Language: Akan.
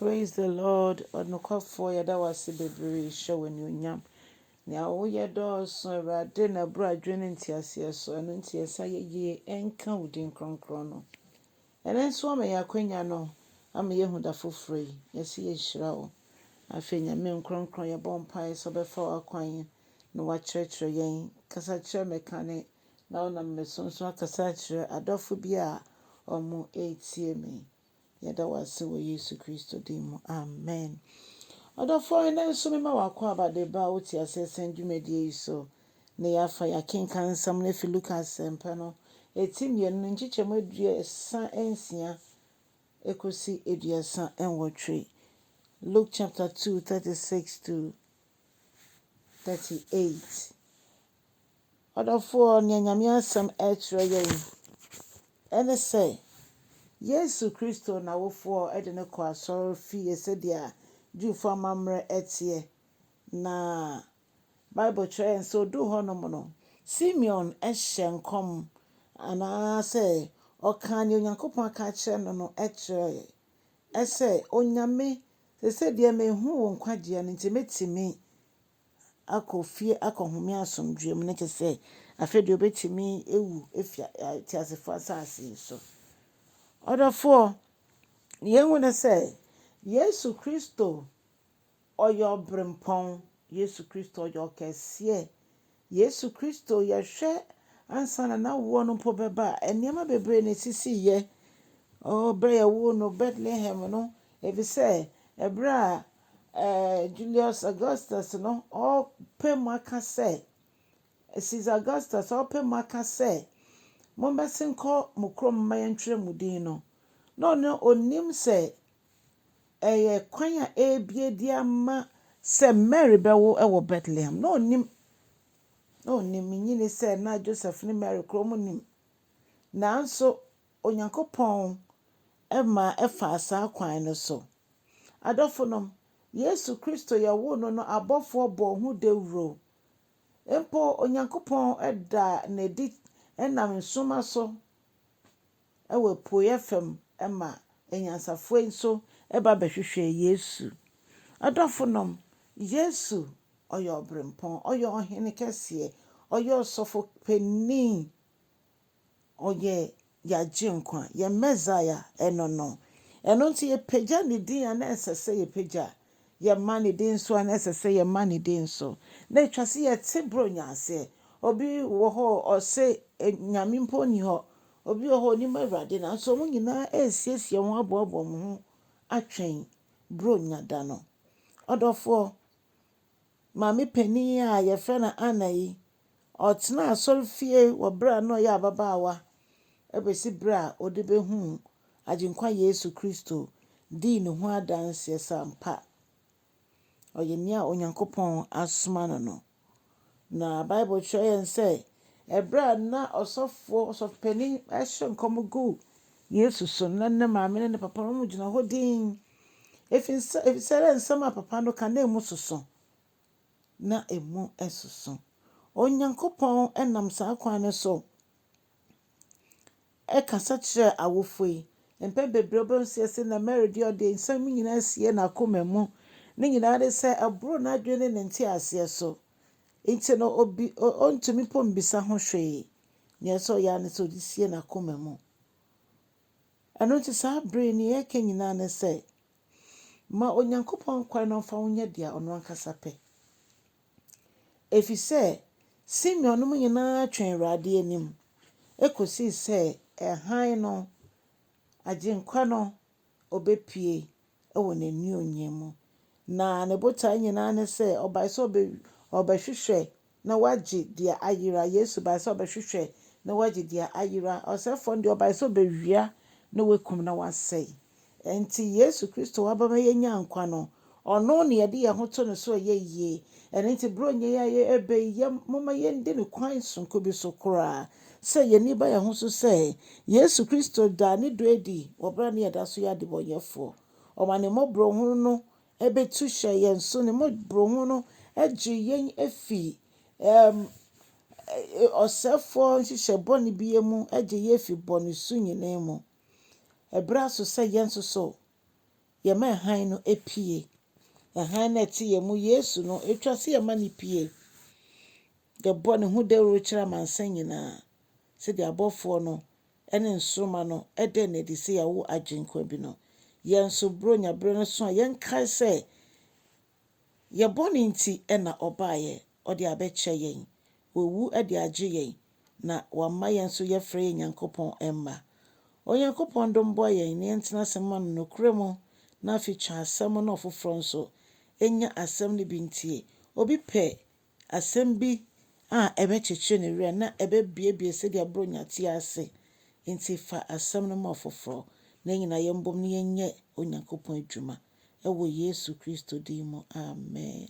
Praise the Lord Ɔnokwafoɔ yɛda wo ase bebree hyɛ wo anuonyam. Nea woyɛ dɔɔso Awurade na ɛboro adwene ne nteaseɛ so ɛno nti yɛsa yɛyie ɛnka wo din kronkron no. Ɛnɛ nso ama yɛn akwanya no ama yɛahu da foforɔ yi yɛse yɛhyira wo. Afei Nyame nkronkron yɛbɔ mpaeɛ sɛ ɔbɛfa w'akwan na wakyerɛkyerɛ yɛn kasa kyerɛ me kane na wonam me so nso akasa akyerɛ adɔfo bi a ɔmo ɛretie me. Yɛda wo ase wɔ Yesu Kristo din mu. Amen. Ɔdɔfoɔ ɛnɛ nso mema w'akwaaba de ba a wote aseɛ sɛn dwumadie yi so na yɛafa yɛakenka nsɛm no afi Luka asɛmpa no ɛti mmienu no nkyekyɛmu 36 ɛkɔsi 38. Luke chapter 2, 36 to 38. Ɔdɔfoɔ, nea Nyame asɛm ɛkyerɛ yɛn ɛne sɛ Yesu Kristo n'awofoɔ de no kɔ asɔre fie sɛdeɛ Jewfoɔ amammerɛ ɛteɛ. Na Bible kyerɛ yɛn sɛ oduu hɔnom no, Simeon hyɛ nkɔm anaasɛ ɔkaa nea Onyankopɔn aka akyerɛ no no kyerɛ ɛsɛ Onyame sɛ deɛ mehu wo nkwagyeɛ no nti mɛtumi akɔ fie akɔhome asomdwoe mu ne kyerɛ sɛ afei deɛ obɛtumi ewu efi teasefoɔ asase yi so. Ɔdɔfoɔ, yɛhu ne sɛ Yesu Kristo ɔyɛ ɔberempɔn. Yesu Kristo ɔyɛ ɔkɛseɛ. Yesu Kristo yɛhwɛ ansa na n'awoɔ no mpo bɛba a, nneɛma bebree na esisiiɛ. Ɔɔ berɛ a yɛwoo no Bethlehem no, efisɛ ɛberɛ a Julius Augustus no ɔpɛ mu aka sɛ Caesar Augustus ɔpɛ mu aka sɛ mommɛsen nkɔ mo kurom mma yɛntwerɛ mo din no, na ɔno onim sɛ ɛyɛ kwan a ɛrebue de ama sɛ Mary bɛwo wɔ Bethlehem. Na onim na onim menyini sɛ na Joseph ne Mary kurom nim. Nanso Onyankopɔn ɛma ɛfaa saa kwan no so. Adɔfonom, Yesu Kristo yɛwoo no no abɔfoɔ bɔɔ ho dawuro. Mpo Onyankopɔn da n'adi ɛnam nsoma so ɛwɔ apueeɛ fam ɛma anyansafoɔ yi nso ɛba bɛhwehwɛ Yesu. Adɔfonom, Yesu ɔyɛ ɔberempɔn, ɔyɛ ɔhene kɛseɛ, ɔyɛ ɔsɔfo panin, ɔyɛ yɛagye nkwa, yɛ Messiah ɛno no. Ɛno nti yɛpagya ne din a na ɛsɛ sɛ yɛpagya. Yɛma ne din so a na ɛsɛ sɛ yɛma ne din so. Na atwa sɛ yɛte Buronya aseɛ. Obi wɔ hɔ ɔse Nyame mpo nni hɔ. Obi wɔ hɔ onim Awurade nanso wɔn nyinaa ɛresiesie wɔn aboaboa wɔn ho atwɛn Buronya da no. Ɔdɔfoɔ, maame panin a yɛfrɛ no Anna yi, ɔtena asɔrefie wɔ berɛ a na ɔyɛ ababaawa ɛbɛsi berɛ a ɔde bɛhuu Agyenkwa Yesu Kristo dii ne ho adanseɛ sɛ ampa ɔyɛ nea Onyankopɔn asoma no no. Na Bible kyerɛ yɛn sɛ ɛberɛ a na ɔsɔfoɔ ɔsɔfopanin ɛhyɛ nkɔm gu Yesu so na ne maame ne ne papa no wɔn gyina hɔ dinn. Efisɛ dɛ nsɛm a papa no ka na emu soso. Na emu soso. Onyankopɔn ɛnam saa kwan no so ɛkasa kyerɛ awofoɔ yi. Mpɛn bebree wobɛhu sɛ yɛse na Mary deɛ ɔde nsɛm nyinaa sie n'akoma mu. Ne nyinaa ne sɛ ɛboro n'adwene ne ne nteaseɛ so. Nti no obi ɔntumi mpo mbisa ho hwee. Nea ɛsɛ ɔyɛ ara ne sɛ ɔde sie n'akoma mu. Ɛno nti saa bere yi nea yɛreka nyinaa ne sɛ ma Onyankopɔn kwan na ɔmfa wo nyɛ deɛ ɔno ankasa pɛ. Ɛfiri Simeon nom nyinaa twɛn Awurade anim ɛkɔsii sɛ ɛhan no, Agyenkwa no, ɔbɛpue ɛwɔ n'anuonyam mu. Na ne botae nyinaa ne sɛ ɔbae sɛ ɔbɛhwehwɛ na wagye deɛ ayera. Yesu bae sɛ ɔbɛhwehwɛ na wagye deɛ ayera. Ɔsɛefoɔ no deɛ ɔbae sɛ ɔbɛwia na wakum na wasɛe. Nti Yesu Kristo waba ma yɛnya nkwa no, ɔno na yɛde yɛn ho to no so a ɛyɛ yie. Ɛno nti Buronya yi a ɛreba yi, yɛ momma yɛndi ne kwan sononko bi so koraa. Sɛ yɛn ba yɛn ho so sɛ Yesu Kristo daa ne dɔ adi wɔ berɛ a ne yɛda so yɛ adebɔnyɛfoɔ. Ɔma ne mmɔborɔhunu no ɛbɛtu hyɛ yɛn so. Ne mmɔborɔhunu no agye yɛn afi ɔsɛefoɔ nhyehyɛ bɔne bi mu, agye yɛn afi bɔne su nyinaa mu. Ɛberɛ aso sɛ yɛn nso so. yɛma hann no pue. Hann no a ɛte yɛn mu, Yesu no, ɛtwa sɛ yɛma no pue. Yɛbɔ ne ho dawuro kyerɛ amansan nyinaa sɛdeɛ abɔfoɔ no ne nsoromma no da no adi sɛ yɛawo Agyenkwa bi no. Yɛn nso, Buronya berɛ no so a, yɛnkae sɛ yɛn bɔne nti na ɔbaeɛ, ɔde abɛkyɛ yɛn. Wawu de agye yɛn, na wama yɛn nso yɛfrɛ yɛn Nyankopɔn mma. Onyankopɔn dom boa yɛn na yɛntena ase mma no nokorɛ mu, na afei twe asɛm no ɔfoforɔ nso nya asɛm no bi ntie. Obi pɛ asɛm bi a ɛbɛkyekyere ne werɛ na ɛbɛbuebue sɛdeɛ Buronya te ase. Enti fa asɛm no ma ɔfoforɔ na yɛn nyinaa yɛmbom na yɛnyɛ Onyankopɔn adwuma. Ɛwɔ Yesu Kristo din mu, amen.